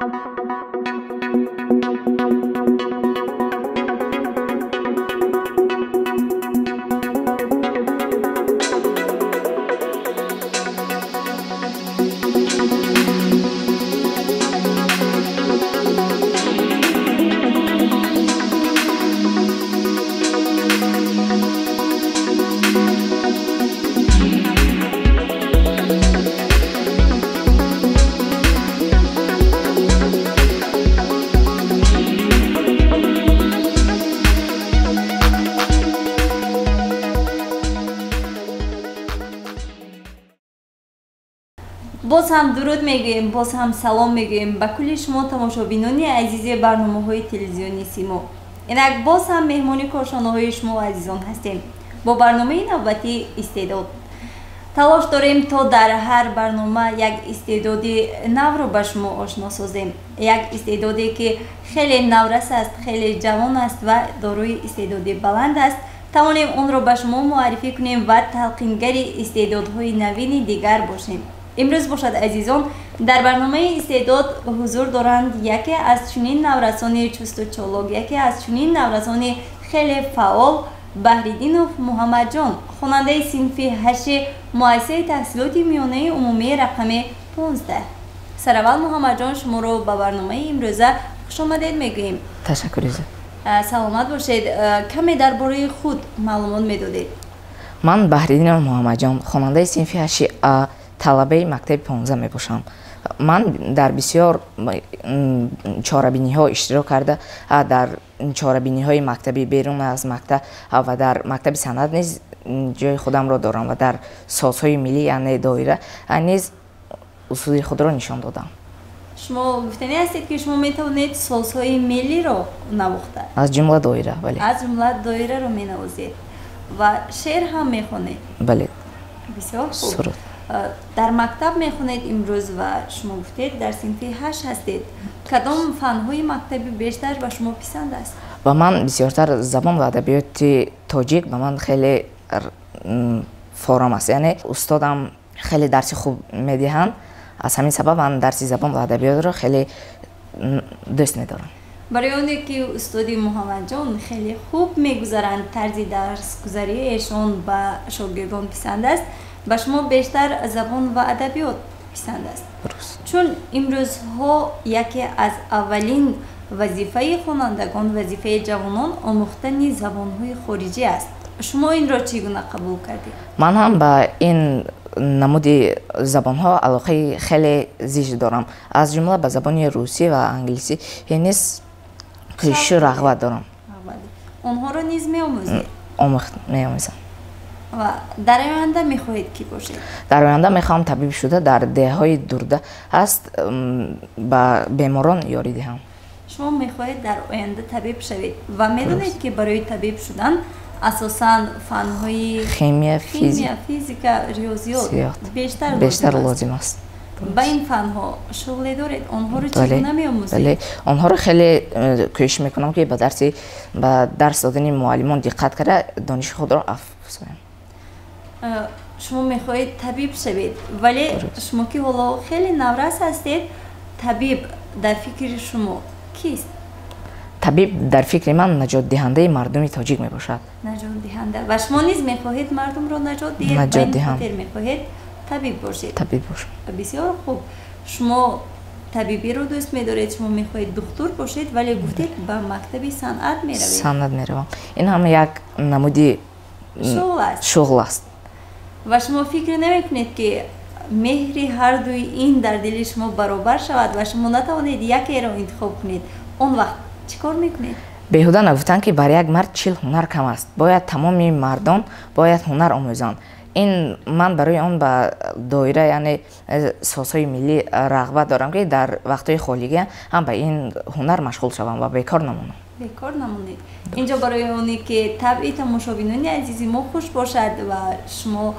Боз ҳам дуруд мегӯем, боз ҳам салом мегӯем ба кулли шумо тамошобинони азизи барномаҳои телевизиони Симо. Инак боз ҳам меҳмони кошонаҳои шумо азизон ҳастем бо барномаи навбатии истеъдод. Талош дорем то дар ҳар барнома як истеъдоди навро ба шумо ошно созем, як истеъдоде ки хеле наврас аст, хеле ҷавон аст ва дорои истеъдоди баланд аст, тавонем онро ба шумо муаррифӣ кунем ва талқингари истеъдодҳои навини дигар бошем. Имрӯз бошад, азизон, дар барномаи истеъдод ҳузур доранд яке аз чунин наврасони чусту чолок, яке аз чунин наврасони хеле фаъол, Баҳриддинов Муҳаммадҷон, хонандаи синфи ҳашти муассисаи таҳсилоти миёнаи умумии рақами 15. Сараввал, Муҳаммадҷон, шуморо ба барномаи имрӯза хушомадед мегӯем. Ташаккур. Саломат бошед. Каме дар бораи худ маълумот медодед. Ман Баҳриддинов Муҳаммадҷон, хонандаи синфи ҳашти А, талабаи мактаби 15 мебошам. Ман дар бисёр чорабиниҳо иштирок карда, дар чорабиниҳои мактабӣ, берун аз мактаб ва дар мактаби санъат низ ҷои худамро дорам ва дар созҳои миллӣ, яъне доира низ усули худро нишон додам. Шумо гуфтанӣ ҳастед, ки шумо метавонед созҳои миллиро навохта? Аз ҷумла доира, бале. Аз ҷумла доираро менавозед ва шеър ҳам мехонед? Бале. Бисёр хуб. Дар мактаб мехонед имрӯз ва шумо гуфтед, дар синфи ҳашт ҳастед. Кадом фанҳои мактабӣ бештар ба шумо писанд аст? Ба ман бисёртар забон ва адабиёти тоҷик ба ман хеле форам аст, яъне устодам хеле дарси хуб медиҳанд. Аз ҳамин сабаб ман дарси забон ва адабиётро хеле дӯст медорам. Барои оне ки устоди Муҳаммадҷон хеле хуб мегузаранд, тарзи дарсгузарии эшон ба шогирдон писанд аст, ба шумо бештар забон ва адабиёт писанд аст. Чун имрӯзҳо яке аз аввалин вазифаи хонандагон, вазифаи ҷавонон омӯхтани забонҳои хориҷӣ аст, шумо инро чӣ гуна қабул кардед? Ман ҳам ба ин намуди забонҳо алоқаи хеле зич дорам. Аз ҷумла ба забони русӣ ва англисӣ низ кӯшишу рағбат дорам. Онҳоро низ меомӯзед? Меомӯзам. Ва дар оянда мехоҳед кӣ бошед? Дар оянда мехоҳам табиб шуда, дар деҳаҳои дурда аст ба беморон ёрӣ диҳам. Шумо мехоҳед дар оянда табиб шавед ва медонед, ки барои табиб шудан асосан фанҳои химия, физика, риёзиёт бештар лозим аст. Ба ин фанҳо шуғле доред? Онҳоро чӣ гуна меомӯзед? Бале, онҳоро хеле кӯшиш мекунам, ки ба дарс додани муаллимон диққат карда, дониши худро афзоям. Шумо мехоҳед табиб шавед, вале шумо ки ҳоло хеле наврас ҳастед, табиб дар фикри шумо кист? Табиб дар фикри ман наҷотдиҳандаи мардуми тоҷик мебошад. Наҷотдиҳанда. Ва шумо низ мехоҳед мардумро наҷот диҳед, ба ин хотир мехоҳед табиб бошед. Табиб бошам. Бисёр хуб. Шумо табибиро дӯст медоред, шумо мехоҳед духтур бошед, вале гуфтед, ба мактаби санъат меравед. Санъат меравам. Ин ҳам як намуди шуғл аст. Шуғл аст. Ва шумо фикр намекунед, ки меҳри ҳардуи ин дар дили шумо баробар шавад ва шумо натавонед якеро интихоб кунед? Он вақт чӣ кор мекунед? Беҳуда нагуфтанд, ки бар як мард 40 ҳунар кам аст. Бояд тамоми мардон бояд ҳунар омӯзанд. Ин ман барои он ба доира, яъне созҳои миллӣ рағбат дорам, ки дар вақтҳои холигӣ ҳам ба ин ҳунар машғул шавам ва бекор намонам. Бекор намонед. Инҷо барои оне ки табъи тамошобинони азизи мо хуш бошад ва шумо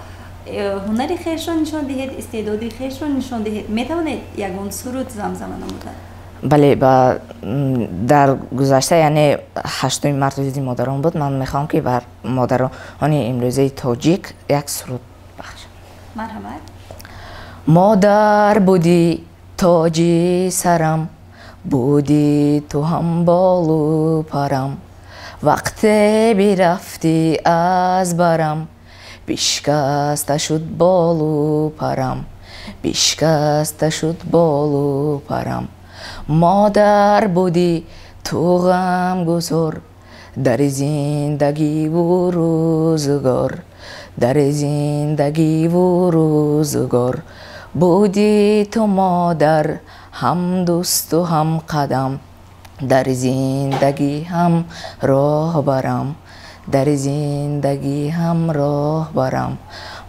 ҳунари хешро нишон диҳед, истеъдоди хешро нишон диҳед, метавонед ягон суруд замзама намуда? Бале, ба дар гузашта, яъне 8 март рӯзи модарон буд, ман мехоҳам, ки бар модарони имрӯзаи тоҷик як суруд бахшам. Марҳамат. Модар будӣ тоҷи сарам. Будӣ ту ҳам болу парам, вақте бирафтӣ аз барам, бишкаста шуд болу парам, бишкаста шуд болу парам. Модар будӣ ту ғамгусор, дар зиндагиву рӯзгор, дар зиндагиву рӯзгор. Будӣ ту модар ҳам дӯсту ҳам қадам, дар зиндагӣ ҳам роҳбарам, дар зиндагӣ ҳам роҳбарам.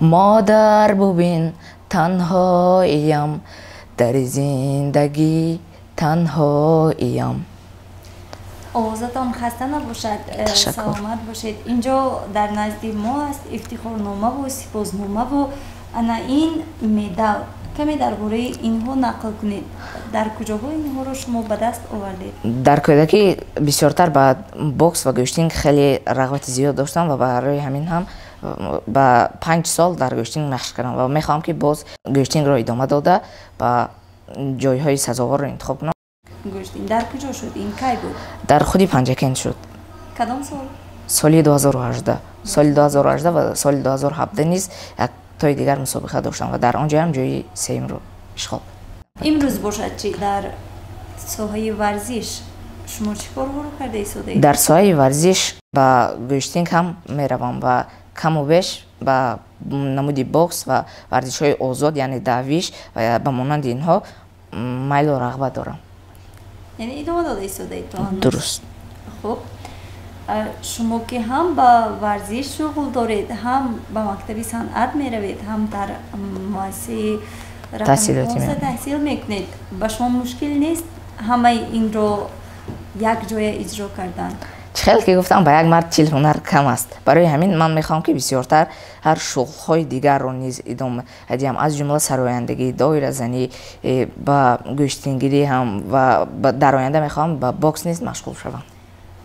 Модар бубин танҳоиям, дар зиндагӣ танҳоиям. Овозатон хаста набошад, саломат бошед. Инҷо дар назди мо аст ифтихорномаву сипосномаву ана ин медал. Каме дар бораи инҳо нақл кунед. Дар куҷоҳо инҳоро шумо ба даст овардед? Дар кӯдакӣ бисёртар ба бокс ва гӯштинг хеле рағбати зиёд доштам ва барои ҳамин ҳам ба 5 сол дар гӯштинг машқ кардам ва мехоҳам, ки боз гӯштингро идома дода ба ҷойҳои сазоворро интихоб кунам. Гӯштинг дар куҷо шуд? Ин кай буд? Дар худи Панҷакент шуд. Кадом сол? Соли 2018. Соли 2018 ва соли 2017 низ як тои дигар мусобиқа доштам ва дар он ҷоям ҷои сеюмро ишғол. Имрӯз бошад чӣ? Дар соҳаи варзиш шумо чӣ корҳоро карда истодаед? Дар соҳаи варзиш ба гӯштинг ҳам меравам ва каму беш ба намуди бокс ва варзишҳои озод, яъне давиш ва ба монанди инҳо майлу рағбат дорам. Яъне идома дода истодаед то ҳанӯз? Дуруст. Хуб, шумо ки ҳам ба варзиш шуғл доред, ҳам ба мактаби санъат меравед, ҳам дар муассисаи рақами таҳсил мекунед, ба шумо мушкил нест ҳамаи инро якҷоя иҷро кардан? Чӣ хел ки гуфтам, ба як мард 40 ҳунар кам аст. Барои ҳамин ман мехоҳам, ки бисёртар ҳар шуғлҳои дигарро низ идома диҳам, аз ҷумла сарояндагӣ, доиразанӣ, ба гӯштингирӣ ҳам ва дар оянда мехоҳам ба бокс низ машғул шавам.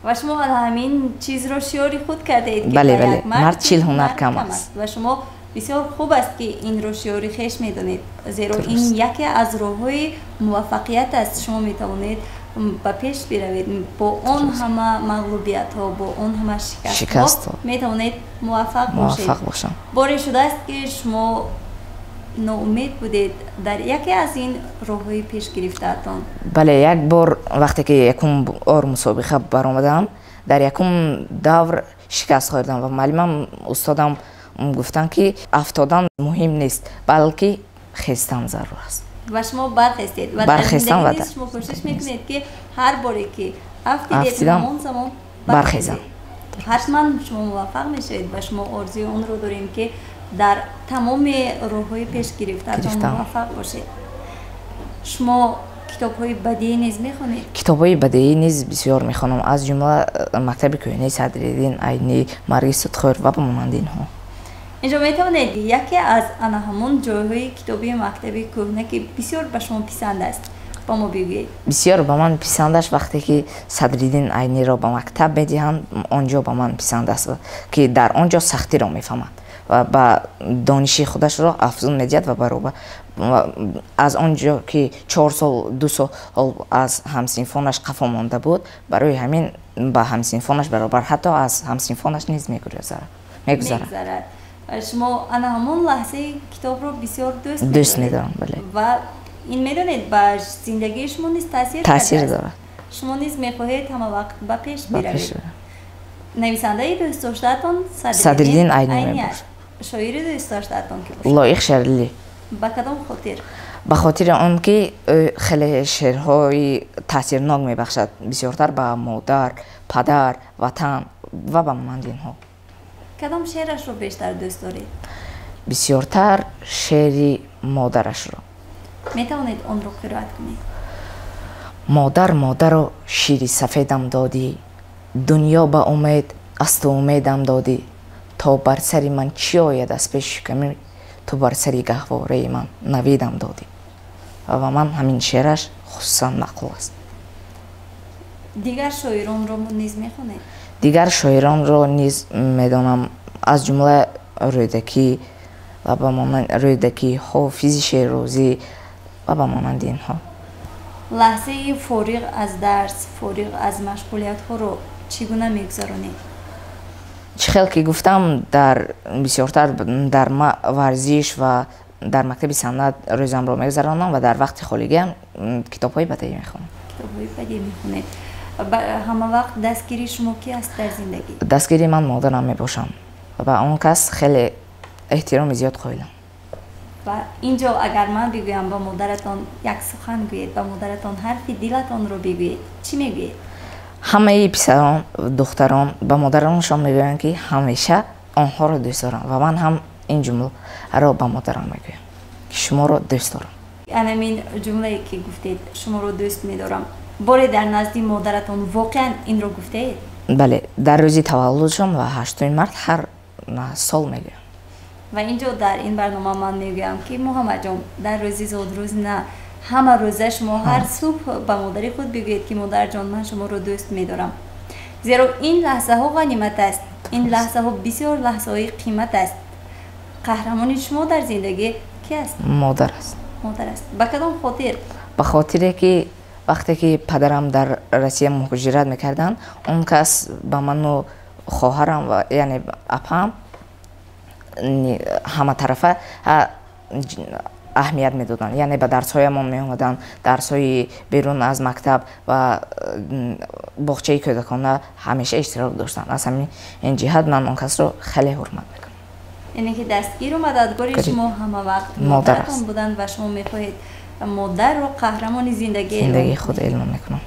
Ва шумо ҳамин чизро шиори худ кардаед, ки бале, бале, мард 40 ҳунар кам аст. Ва шумо бисёр хуб аст, ки инро шиори хеш медонед, зеро ин яке аз роҳҳои муваффақият аст. Шумо метавонед ба пеш биравед бо он ҳама мағлубиятҳо, бо он ҳама шикастҳо метавонед муваффақ бошед. Боре шудааст, ки шумо ноумед будед дар яке аз ин роҳҳои пеш гирифтаатон? Бале, як бор вақте ки якум бор мусобиқа баромадам, дар якум давр шикаст хӯрдам ва муаллимам, устодам гуфтанд, ки афтодан муҳим нест, балки хестан зарур аст. Ва шумо бархестед ва дар зиндагӣ низ шумо кӯшиш мекунед, ки ҳар боре ки афтидед, ҳамон замон бархезам. Ҳатман шумо муваффақ мешавед ва шумо орзуи онро дорем, ки дар тамоми роҳҳои пеш гирифтаатон муваффақ бошед. Шумо китобҳои бадиӣ низ мехонед? Китобҳои бадиӣ низ бисёр мехонам, аз ҷумла мактаби кӯҳнаи Садриддин Айнӣ, Марги судхӯр ва ба монанди инҳо. Инҷо метавонед яке аз ана ҳамон ҷойҳои китоби мактаби кӯҳна, ки бисёр ба шумо писанд аст, ба мо бигӯед. Бисёр ба ман писанд аст вақте ки Садриддин Айниро ба мактаб медиҳанд, он ҷо ба ман писанд аст, ки дар он ҷо сахтиро мефаҳмад ва ба дониши худашро афзун медиҳад ва баробар аз он ҷо ки 4 сол, 2 сол аз ҳамсинфонаш қафо монда буд, барои ҳамин ба ҳамсинфонаш баробар, ҳатто аз ҳамсинфонаш низ мегузарад. Шумо ана ҳамон лаҳзаи китобро бисёр дӯст медорам, бале. Ва ин медонед, ба зиндагии шумо низ таъсир дорад. Шумо низ мехоҳед ҳама вақт ба пеш биравед. Нависандаи дӯстдоштаатон Садриддин Айнӣ аст. Шоири дӯстдоштаатон ки бошад? Лоиқ Шерлӣ. Ба кадом хотир? Ба хотири он ки ӯ хеле шеърҳои таъсирнок мебахшад, бисёртар ба модар, падар, ватан ва ба монанди инҳо. Кадом шеърашро бештар дӯст доред? Бисёртар шеъри модарашро. Метавонед онро қироат кунед? Модар, модаро, шири сафедам додӣ, дунё ба умед аз ту умедам додӣ, то бар сари ман чӣ ояд аз пеши шиками ту, бар сари гаҳвораи ман навидам додӣ. Ва ба ман ҳамин шеъраш хусусан маъқул аст. Дигар шоиронро низ мехонед? Дигар шоиронро низ медонам, аз ҷумла Рӯдакӣ ва ба монанд Рӯдакӣ, Ҳофизи Шерозӣ ва ба монанди инҳо. Лаҳзаи фориғ аз дарс, фориғ аз машғулиятҳоро чӣ гуна мегузаронед? Чӣ хел ки гуфтам, дар бисёртар дар варзиш ва дар мактаби санъат рӯзамро мегузаронам ва дар вақти холигиам китобҳои бадеӣ мехонам. Китобҳои бадеӣ мехонед. Ҳама вақт дастгири шумо ки аст дар зиндагӣ? Дастгири ман модарам мебошам ва он кас хеле эҳтироми зиёд қоилам. Ва инҷо агар ман бигӯям ба модаратон як сухан гӯед, ба модаратон ҳарфи дилатонро бигӯед, чӣ мегӯед? Ҳамаи писарон, духтарон ба модаронашон мегӯянд, ки ҳамеша онҳоро дӯст дорам ва ман ҳам ин ҷумларо ба модарам мегӯям, ки шуморо дӯст дорам. Анамин ҷумлае ки гуфтед, шуморо дӯст медорам, боре дар назди модаратон воқеан инро гуфтаед? Бале, дар рӯзи таваллудшон ва 8 март ҳар сол мегӯям. Ва инҷо дар ин барнома ман мегӯям, ки Муҳаммадҷон, дар рӯзи зодрӯз на, ҳама рӯза шумо ҳар субҳ ба модари худ бигӯед, ки модарҷон, ман шуморо дӯст медорам, зеро ин лаҳзаҳо ғанимат аст, ин лаҳзаҳо бисёр лаҳзаҳои қимат аст. Қаҳрамони шумо дар зиндагӣ ки аст? Модар аст. Модар аст. Ба кадом хотир? Ба хотире ки вақте ки падарам дар Россия муҳоҷират мекарданд, он кас ба ману хоҳарам ва яъне апаам ҳаматарафа аҳамият медоданд, яъне ба дарсҳоямон меомаданд, дарсҳои берун аз мактаб ва боғчаи кӯдакона ҳамеша иштирок доштанд. Аз ҳамин ин ҷиҳат ман он касро хеле ҳурмат мекунам. Яъне ки дастгиру мададгори шумо ҳама вақт модаратон буданд ва шумо мехоҳед модарро қаҳрамони зиндагии худ эълон мекунам.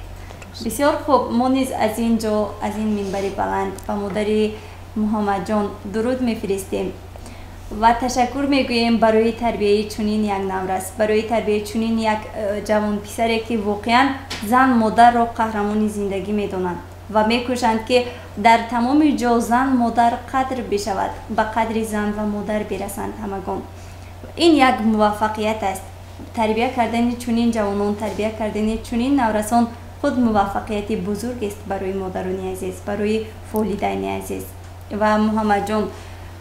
Бисёр хуб, мо низ аз ин ҷо, аз ин минбари баланд ба модари Муҳаммадҷон дуруд мефиристем ва ташаккур мегӯем барои тарбияи чунин як наврас, барои тарбияи чунин як ҷавонписаре, ки воқеан зан модарро қаҳрамони зиндагӣ медонанд ва мекӯшанд, ки дар тамоми ҷо зан модар қадр бишавад, ба қадри зан ва модар бирасанд ҳамагон. Ин як муваффақият аст. Тарбия кардани чунин ҷавонон, тарбия кардани чунин наврасон худ муваффақияти бузургест барои модарони азиз, барои волидайни азиз. Ва Муҳаммадҷон,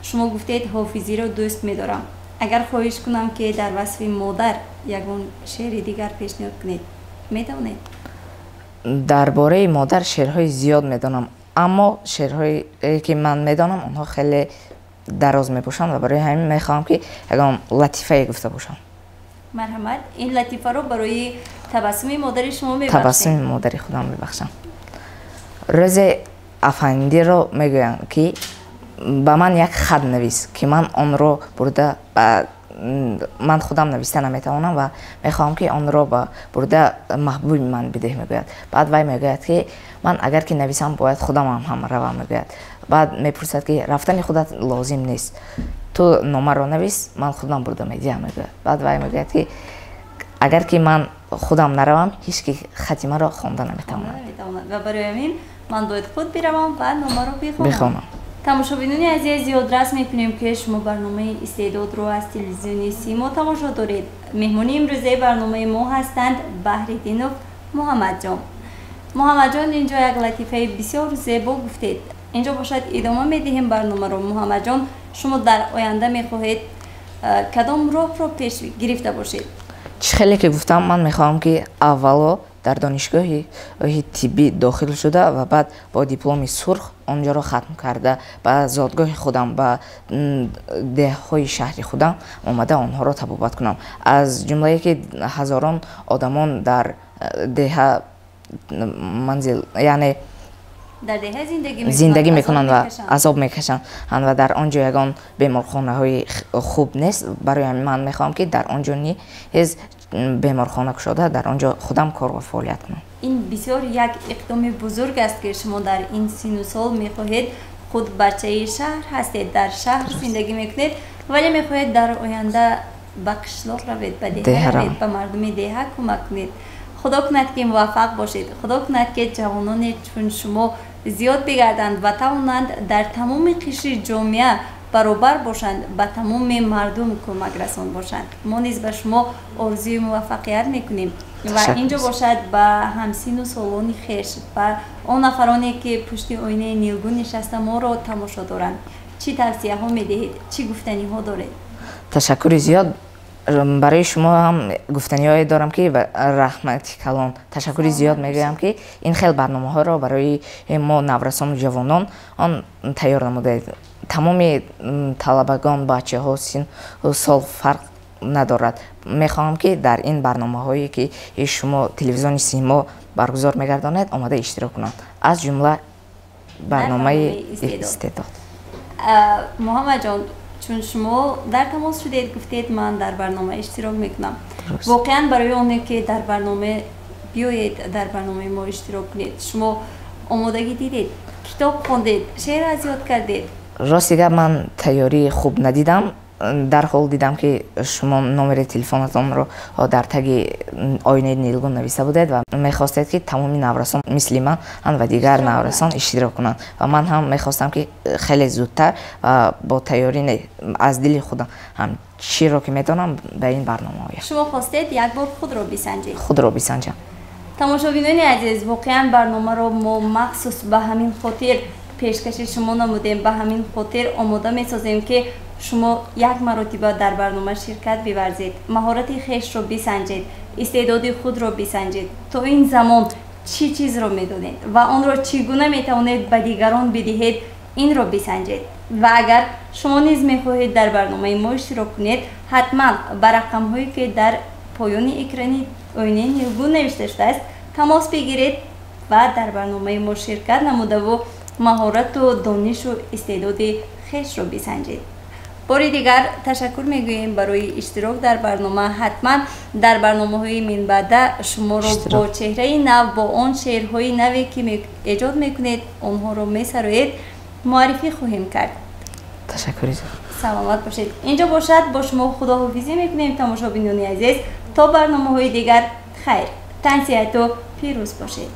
шумо гуфтед ҳофизиро дӯст медорам. Агар хоҳиш кунам, ки дар васфи модар ягон шеъри дигар пешниҳод кунед, метавонед? Дар бораи модар шеърҳои зиёд медонам, аммо шеърҳое ки ман медонам, онҳо хеле дароз мебошанд ва барои ҳамин мехоҳам, ки ягон латифае гуфта бошам. Марҳамат, ин латифаро барои табассуми модари шумо мебахшем. Табассуми модари худам мебахшам. Рӯзе афандиро мегӯянд, ки ба ман як хат навис, ки ман онро бурда ман худам нависта наметавонам ва мехоҳам, ки онро ба бурда маҳбуби ман бидеҳ, мегӯяд. Баъд вай мегӯяд, ки ман агар ки нависам, бояд худамам ҳам равам, мегӯяд. Баъд мепурсад, ки рафтани худат лозим нест, ту номаро навис, ман худам бурда медиҳам, мегӯяд. Баъд вай мегӯяд, ки агар ки ман худам наравам, ҳеҷ ки хати маро хонда наметавонад ва барои ҳамин ман бояд худ биравам ва номаро бихонам. Тамошобинони азиз, ёдрас мекунем, ки шумо барномаи Истеъдодро аз телевизиони Симо тамошо доред. Меҳмони имрӯзаи барномаи мо ҳастанд Баҳриддинов Муҳаммадҷон. Муҳаммадҷон, инҷо як латифаи бисёр зебо гуфтед. Инҷо бошад, идома медиҳем барномаро. Муҳаммадҷон, шумо дар оянда мехоҳед кадом роҳро пеш гирифта бошед? Чӣ хеле ки гуфтам, ман мехоҳам, ки аввало дар донишгоҳи тиббӣ дохил шуда ва баъд бо дипломи сурх онҷоро хатм карда, ба зодгоҳи худам, ба деҳҳои шаҳри худам омада, онҳоро табобат кунам. Аз ҷумлае ки ҳазорон одамон дар деҳа манзил, яъне дар деҳа зиндагӣ мекунанд ва азоб мекашанд ва дар он ҷо ягон беморхонаҳои хуб нест. Барои ҳамин ман мехоҳам, ки дар он ҷо низ беморхона кушода, дар он ҷо худам кор ва фаъолият кунам. Ин бисёр як иқдоми бузург аст, ки шумо дар ин сину сол мехоҳед, худ бачаи шаҳр ҳастед, дар шаҳр зиндагӣ мекунед, вале мехоҳед дар оянда ба қишлоқ равед, ба деҳа равед, ба мардуми деҳа кӯмак кунед. Худо кунад, ки муваффақ бошед. Худо кунад, ки ҷавононе чун шумо зиёд бигарданд ва тавонанд дар тамоми қишри ҷомеа баробар бошанд, ба тамоми мардум кӯмакрасон бошанд. Мо низ ба шумо орзуи муваффақият мекунем. Ва инҷо бошад, ба ҳамсину солони хеш, ба он нафароне, ки пушти оинаи нилгун нишаста моро тамошо доранд, чӣ тавсияҳо медиҳед, чӣ гуфтаниҳо доред? Ташаккури зиёд. Барои шумо ҳам гуфтаниҳое дорам, ки раҳмати калон, ташаккури зиёд мегӯям, ки ин хел барномаҳоро барои мо, наврасону ҷавонон, он тайёр намудаед. Тамоми талабагон, бачаҳо, сину сол фарқ надорад. Мехоҳам, ки дар ин барномаҳое, ки шумо телевизиони Симо баргузор мегардонед, омода иштирок кунанд, аз ҷумла барномаи Истеъдод. Муҳаммадҷон, чун шумо дар тамос шудед, гуфтед, ман дар барнома иштирок мекунам, воқеан барои оне ки дар барнома биёед, дар барномаи мо иштирок кунед, шумо омодагӣ дидед, китоб хондед, шеър аз ёд кардед? Рости гап, ман тайёрии хуб надидам. Дарҳол дидам, ки шумо номери телефонатонро дар таги оинаи нилгун нависта будед ва мехостед, ки тамоми наврасон мисли ман ва дигар наврасон иштирок кунанд, ва ман ҳам мехостам, ки хеле зудтар ва бо тайёрӣ аз дили худам ҳам чиро ки медонам ба ин барнома оям. Шумо хостед як бор худро бисанҷед. Худро бисанҷам. Тамошобинони азиз, воқеан барномаро мо махсус ба ҳамин хотир пешкаши шумо намудем, ба ҳамин хотир омода месозем, ки шумо як маротиба дар барнома ширкат биварзед, маҳорати хешро бисанҷед, истеъдоди худро бисанҷед, то ин замон чӣ чизро медонед ва онро чӣ гуна метавонед ба дигарон бидиҳед, инро бисанҷед. Ва агар шумо низ мехоҳед дар барномаи мо иштирок кунед, ҳатман ба рақамҳое, ки дар поёни экрани оинаи нилгун навишта шудааст, тамос бигиред ва дар барномаи мо ширкат намудаву маҳорату донишу истеъдоди хешро бисанҷед. Бори дигар ташаккур мегӯем барои иштирок дар барнома. Ҳатман дар барномаҳои минбаъда шуморо бо чеҳраи нав, бо он шеърҳои наве, ки эҷод мекунед, онҳоро месароед, муаррифӣ хоҳем кард. Ташаккури зиёд. Саломат бошед. Инҷо бошад, бо шумо худоҳофизӣ мекунем, тамошобинони азиз, то барномаҳои дигар. Хайр, тансиҳату пирӯз бошед.